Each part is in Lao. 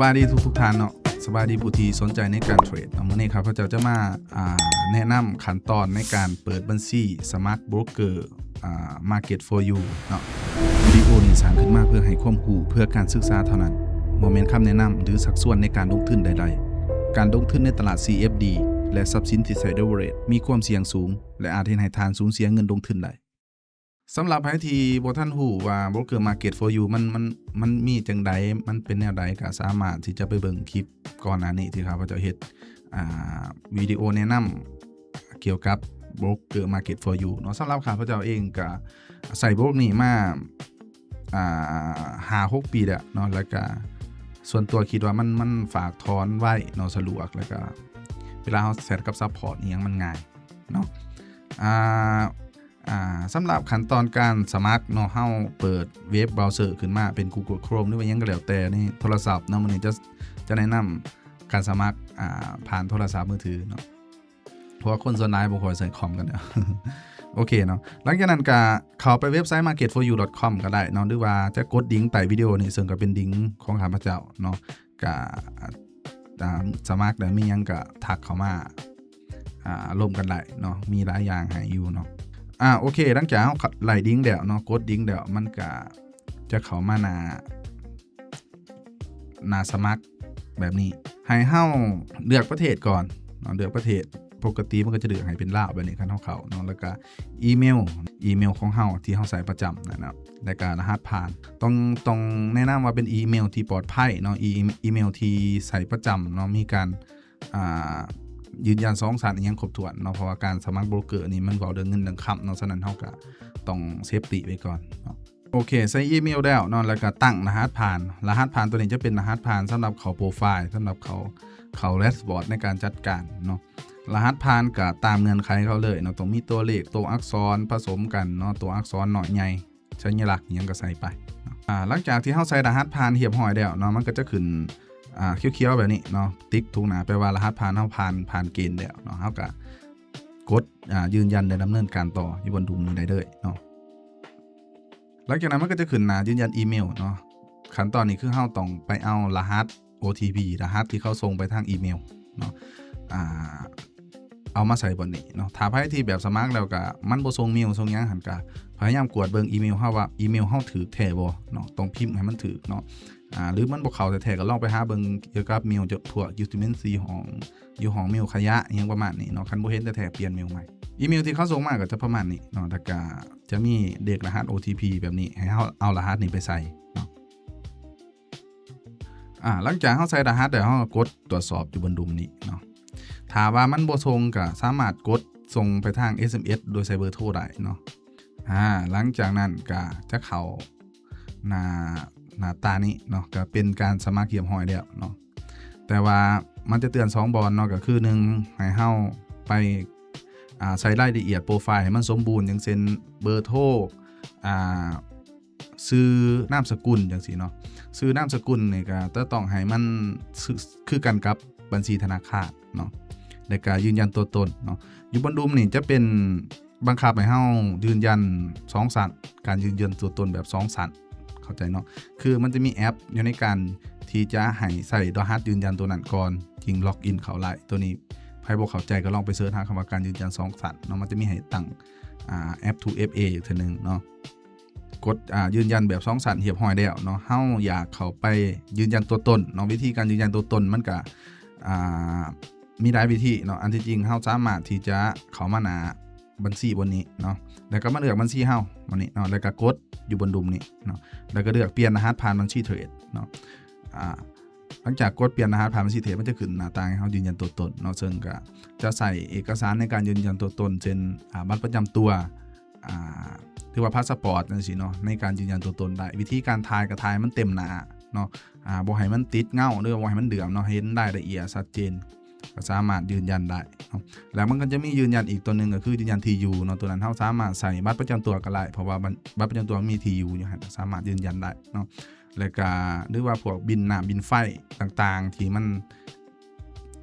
ສະບາຍດີທຸກໆທ່ານເນາະ, ສະບາຍດີຜູ້ທີ່ສົນໃຈໃນການເທຣດເນາະ. ມື້ນີ້ຂ້າພະເຈົ້າຈະມາ ອ່າ ແນະນຳຂັ້ນຕອນໃນການເປີດບັນຊີສະໝັກໂບຣກເກີ ອ່າ Market for You ເນາະ. ວິດີໂອນີ້ສ້າງຂຶ້ນມາເພື່ອໃຫ້ຄວາມຮູ້ເພື່ອການສຶກສາເທົ່ານັ້ນ, ບໍ່ແມ່ນຄຳແນະນຳ ຫຼື ຊັກຊວນໃນການລົງທຶນໃດໆ. ການລົງທຶນໃນຕະຫຼາດ CFD ແລະ ຊັບສິນທີ່ໃຊ້ leverage ມີຄວາມສ່ຽງສູງ ແລະ ອາດເຮັດໃຫ້ທ່ານສູນເສຍເງິນລົງທຶນໄດ້. ສຳລັບໃຜທີ່ບໍ່ທັນຮູ້ວ່າ Broker Market for You ມັນ ມັນ ມັນມີຈັ່ງໃດ ມັນເປັນແນວໃດ ກໍສາມາດທີ່ຈະໄປເບິ່ງຄລິບກ່ອນໜ້ານີ້ທີ່ຂ້າພະເຈົ້າເຮັດ ອ່າ ວິດີໂອແນະນຳກ່ຽວກັບ Broker Market for You ເນາະ. ສຳລັບຂ້າພະເຈົ້າເອງກໍໃຊ້ໂບຣກນີ້ມາ ອ່າ ຫ້າຫົກປີແລ້ວເນາະ, ແລ້ວກະສ່ວນຕົວຄິດວ່າມັນ ມັນຝາກຖອນໄວເນາະ ສະດວກ, ແລ້ວກະເວລາເຮົາແຊັດກັບ support ອີ່ຫຍັງມັນງ່າຍເນາະ. ອ່າ ອ່າ ສຳລັບຂັ້ນຕອນການສະໝັກເນາະ, ເຮົາເປີດເວັບເບຣາເຊີຂຶ້ນມາເປັນ Google Chrome ຫຼືວ່າຫຍັງກໍແລ້ວແຕ່ໃນໂທລະສັບເນາະ. ມື້ນີ້ຈະ ຈະແນະນຳການສະໝັກ ອ່າ ຜ່ານໂທລະສັບມືຖືເນາະ. ເພາະວ່າຄົນສ່ວນຫຼາຍບໍ່ຄ່ອຍໃຊ້ຄອມກັນແລ້ວ ໂອເຄເນາະ. ຫຼັງຈາກນັ້ນກະເຂົ້າໄປເວັບໄຊ market for you dot com ກໍໄດ້ເນາະ ຫຼືວ່າຈະກົດລິງໃຕ້ວິດີໂອນີ້ ເຊິ່ງກໍເປັນລິງຂອງຂ້າພະເຈົ້າເນາະ. ກະ ອ່າ ສະໝັກແລ້ວມີຫຍັງກະທັກເຂົ້າມາ ອ່າ ລົມກັນໄດ້ເນາະ, ມີຫຼາຍຢ່າງໃຫ້ຢູ່ເນາະ. ອ່າ ໂອເຄ ຫຼັງຈາກເຮົາໄລ່ລິງແລ້ວເນາະ, ກົດລິງແລ້ວ ມັນກະຈະເຂົ້າມາໜ້າ ໜ້າສະໝັກແບບນີ້ ໃຫ້ເຮົາເລືອກປະເທດກ່ອນເນາະ, ເລືອກປະເທດ. ປົກກະຕິມັນກໍຈະເລືອກໃຫ້ເປັນລາວແບບນີ້ ຄັນເຮົາເຂົ້າເນາະ, ແລ້ວກະອີເມວ ອີເມວຂອງເຮົາທີ່ເຮົາໃຊ້ປະຈຳນັ້ນເນາະ, ແລ້ວກະລະຫັດຜ່ານ. ຕ້ອງ ຕ້ອງແນະນຳວ່າເປັນອີເມວທີ່ປອດໄພເນາະ, ອີ ອີເມວທີ່ໃຊ້ປະຈຳເນາະ, ມີການ ອ່າ ຢືນຢັນສອງຊັ້ນອີ່ຫຍັງຄົບຖ້ວນເນາະ, ເພາະວ່າການສະໝັກໂບຣກເກີນີ້ມັນເວົ້າເລື່ອງເງິນເລື່ອງຄຳເນາະ, ສະນັ້ນເຮົາກະຕ້ອງເຊຟຕີໄວ້ກ່ອນເນາະ. ໂອເຄ ໃສ່ອີເມວແລ້ວເນາະ, ແລ້ວກໍຕັ້ງລະຫັດຜ່ານ. ລະຫັດຜ່ານຕົວນີ້ຈະເປັນລະຫັດຜ່ານສຳລັບເຂົ້າໂປຣໄຟລ໌ ສຳລັບເຂົ້າ ເຂົ້າແດຊບອດໃນການຈັດການເນາະ. ລະຫັດຜ່ານກໍຕາມເງື່ອນໄຂເຂົາເລີຍເນາະ, ຕ້ອງມີຕົວເລກ ຕົວອັກສອນປະສົມກັນເນາະ, ຕົວອັກສອນນ້ອຍໃຫຍ່ ສັນຍະລັກຫຍັງກໍໃສ່ໄປເນາະ. ອ່າ ຫຼັງຈາກທີ່ເຮົາໃສ່ລະຫັດຜ່ານຮຽບຮ້ອຍແລ້ວເນາະ, ມັນກໍຈະຂຶ້ນ ອ່າ ຂຽວໆແບບນີ້ເນາະ, ຕິກທຸກໜ້າ ແປວ່າລະຫັດຜ່ານເຮົາຜ່ານ ຜ່ານເກນແລ້ວເນາະ. ເຮົາກໍກົດ ອ່າ ຢືນຢັນ ແລະ ດຳເນີນການຕໍ່ຢູ່ບົນລຸ່ມນີ້ໄດ້ເລີຍເນາະ. ຫຼັງຈາກນັ້ນມັນກໍຈະຂຶ້ນໜ້າຢືນຢັນອີເມວເນາະ. ຂັ້ນຕອນນີ້ຄືເຮົາຕ້ອງໄປເອົາລະຫັດ ໂອທີພີ ລະຫັດທີ່ເຂົາສົ່ງໄປທາງອີເມວເນາະ, ອ່າ ເອົາມາໃສ່ບ່ອນນີ້ເນາະ. ຖ້າໃຜທີ່ແບບສະໝັກແລ້ວກະມັນບໍ່ສົ່ງເມວສົ່ງຫຍັງຫັ້ນ ກະພະຍາຍາມກວດເບິ່ງອີເມວເຮົາວ່າອີເມວເຮົາຖືກແທ້ບໍ່ເນາະ, ຕ້ອງພິມໃຫ້ມັນຖືກເນາະ. ອ່າ ຫຼືມັນບໍ່ເຂົ້າແທ້ໆ ກໍລອງໄປຫາເບິ່ງກ່ຽວກັບເມວຈາກພວກຢູເອສເອສ ຢູ່ຫ້ອງ ຢູ່ຫ້ອງເມວຂະຫຍະ ອີ່ຫຍັງປະມານນີ້ເນາະ. ຄັນບໍ່ເຫັນແທ້ໆ ປ່ຽນເມວໃໝ່. ອີເມວທີ່ເຂົາສົ່ງມາກໍຈະປະມານນີ້ເນາະ, ແລ້ວກະຈະມີເລກລະຫັດ ໂອທີພີ ແບບນີ້ ໃຫ້ເຮົາເອົາລະຫັດນີ້ໄປໃສ່ເນາະ. ອ່າ ຫຼັງຈາກເຮົາໃສ່ລະຫັດແລ້ວ ເຮົາກໍກົດຕວດສອບຢູ່ບົນລຸ່ມນີ້ເນາະ. ຖ້າວ່າມັນບໍ່ສົ່ງ ກໍສາມາດກົດສົ່ງໄປທາງ ເອສເອັມເອສ ໂດຍໃສ່ເບີໂທໄດ້ເນາະ. ອ່າ ຫຼັງຈາກນັ້ນກໍຈະເຂົ້າໜ້າ ໜ້າຕານີ້ເນາະ, ກໍເປັນການສະໝັກຮຽບຮ້ອຍແລ້ວເນາະ. ແຕ່ວ່າມັນຈະເຕືອນສອງບ່ອນເນາະ, ກໍຄືໜຶ່ງ ໃຫ້ເຮົາໄປ ອ່າ ໃສ່ລາຍລະອຽດໂປຣໄຟລ໌ໃຫ້ມັນສົມບູນ, ຢ່າງເຊັ່ນ ເບີໂທ ອ່າ ຊື່ນາມສະກຸນຈັ່ງຊີ້ເນາະ. ຊື່ນາມສະກຸນນີ້ກໍຈະຕ້ອງໃຫ້ມັນ ຄື ຄືກັນກັບບັນຊີທະນາຄານເນາະ, ແລ້ວກໍຢືນຢັນຕົວຕົນເນາະ. ຢູ່ບົນລຸ່ມນີ້ຈະເປັນບັງຄັບໃຫ້ເຮົາຢືນຢັນສອງຊັ້ນ, ການຢືນຢັນຕົວຕົນແບບສອງຊັ້ນ ເຂົ້າໃຈເນາະ. ຄືມັນຈະມີແອັບຢູ່ໃນການທີ່ຈະໃຫ້ໃສ່ລະຫັດຢືນຢັນຕົວນັ້ນກ່ອນ ຈຶ່ງລັອກອິນເຂົ້າໄດ້. ຕົວນີ້ໃຜບໍ່ເຂົ້າໃຈກໍລອງໄປເສີດຫາຄຳວ່າການຢືນຢັນສອງຊັ້ນເນາະ, ມັນຈະມີໃຫ້ຕັ້ງ ອ່າ ເອັຟທູເອັຟເອ ອີກເທື່ອໜຶ່ງເນາະ. ກົດ ອ່າ ຢືນຢັນແບບສອງຊັ້ນຮຽບຮ້ອຍແລ້ວເນາະ. ເຮົາຢາກເຂົ້າໄປຢືນຢັນຕົວຕົນເນາະ. ວິທີການຢືນຢັນຕົວຕົນມັນກະ ອ່າ ມີຫຼາຍວິທີເນາະ. ອັນທີ່ຈິງເຮົາສາມາດທີ່ຈະເຂົ້າມາໜ້າບັນຊີບ່ອນນີ້ເນາະ, ແລ້ວກໍມາເລືອກບັນຊີເຮົາບ່ອນນີ້ເນາະ, ແລ້ວກໍກົດຢູ່ບົນລຸ່ມນີ້ເນາະ, ແລ້ວກໍເລືອກປ່ຽນລະຫັດຜ່ານບັນຊີເທຣດເນາະ. ອ່າ ຫຼັງຈາກກົດປ່ຽນລະຫັດຜ່ານບັນຊີເທຣດ ມັນຈະຂຶ້ນໜ້າຕ່າງໃຫ້ເຮົາຢືນຢັນຕົວຕົນເນາະ, ເຊິ່ງກໍຈະໃຊ້ເອກະສານໃນການຢືນຢັນຕົວຕົນ ເຊັ່ນ ອ່າ ບັດປະຈຳຕົວ ອ່າ ຫຼືວ່າພາສະປອດຈັ່ງຊີ້ເນາະ ໃນການຢືນຢັນຕົວຕົນໄດ້. ວິທີການຖ່າຍກໍຖ່າຍໃຫ້ມັນເຕັມໜ້າເນາະ, ອ່າ ບໍ່ໃຫ້ມັນຕິດເງົາ ຫຼືວ່າບໍ່ໃຫ້ມັນເຫຼືອມເນາະ, ເຫັນລາຍລະອຽດຊັດເຈນ ກໍສາມາດຢືນຢັນໄດ້ເນາະ. ແລ້ວມັນກໍຈະມີຢືນຢັນອີກຕົວໜຶ່ງ ກໍຄືຢືນຢັນທີ່ຢູ່ເນາະ. ຕົວນັ້ນເຮົາສາມາດໃສ່ບັດປະຈຳຕົວກໍໄດ້ ເພາະວ່າບັດ ບັດປະຈຳຕົວມີທີ່ຢູ່ຢູ່ຫັ້ນ ສາມາດຢືນຢັນໄດ້ເນາະ. ແລ້ວກໍ ຫຼືວ່າພວກບິນນ້ຳບິນໄຟຕ່າງໆ ທີ່ມັນ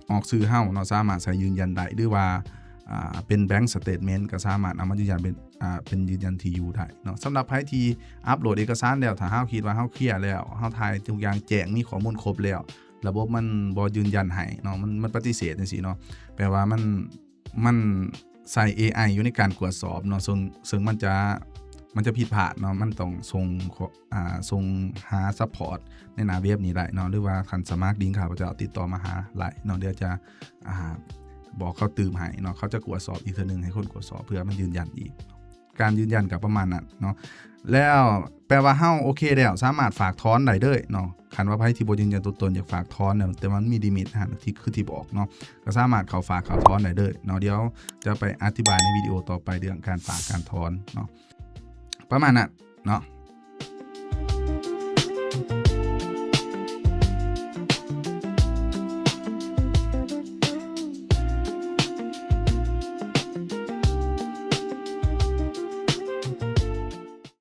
ອອກຊື່ເຮົາເນາະ ສາມາດໃສ່ຢືນຢັນໄດ້ ຫຼືວ່າ ອ່າ ເປັນ bank statement ກໍສາມາດເອົາມາຢືນຢັນເປັນ ອ່າ ເປັນຢືນຢັນທີ່ຢູ່ໄດ້ເນາະ. ສຳລັບໃຜທີ່ອັບໂຫຼດເອກະສານແລ້ວ ຖ້າເຮົາຄິດວ່າເຮົາເຄລຍແລ້ວ ເຮົາຖ່າຍທຸກຢ່າງແຈ້ງ ມີຂໍ້ມູນຄົບແລ້ວ ລະບົບມັນບໍ່ຢືນຢັນໃຫ້ເນາະ ມັນ ມັນປະຕິເສດຈັ່ງຊີ້ເນາະ ແປວ່າມັນ ມັນໃສ່ ເອໄອ ຢູ່ໃນການກວດສອບເນາະ ເຊິ່ງ ເຊິ່ງມັນຈະ ມັນຈະຜິດພາດເນາະ ມັນຕ້ອງສົ່ງ ອ່າ ສົ່ງຫາ support ໃນໜ້າເວັບນີ້ໄດ້ເນາະ ຫຼືວ່າທ່ານສະໝັກລິງຂ້າພະເຈົ້າ ຕິດຕໍ່ມາຫາໄດ້ເນາະ ດຽວຈະ ອ່າ ບອກເຂົາຕື່ມໃຫ້ເນາະ ເຂົາຈະກວດສອບອີກເທື່ອໜຶ່ງ ໃຫ້ຄົນກວດສອບເພື່ອມັນຢືນຢັນອີກ. ການຢືນຢັນກໍປະມານນັ້ນເນາະ ແລ້ວແປວ່າເຮົາໂອເຄແລ້ວ ສາມາດຝາກຖອນໄດ້ເລີຍເນາະ. ຄັນວ່າໃຜທີ່ບໍ່ຢືນຢັນຕົວຕົນ ຢາກຝາກຖອນນະ ແຕ່ວ່າມັນມີລິມິດຫັ້ນ ທີ່ ຄືທີ່ບອກເນາະ ກໍສາມາດເຂົ້າຝາກເຂົ້າຖອນໄດ້ເລີຍເນາະ. ດຽວຈະໄປອະທິບາຍໃນວິດີໂອຕໍ່ໄປເລື່ອງການຝາກການຖອນເນາະ ປະມານນັ້ນເນາະ.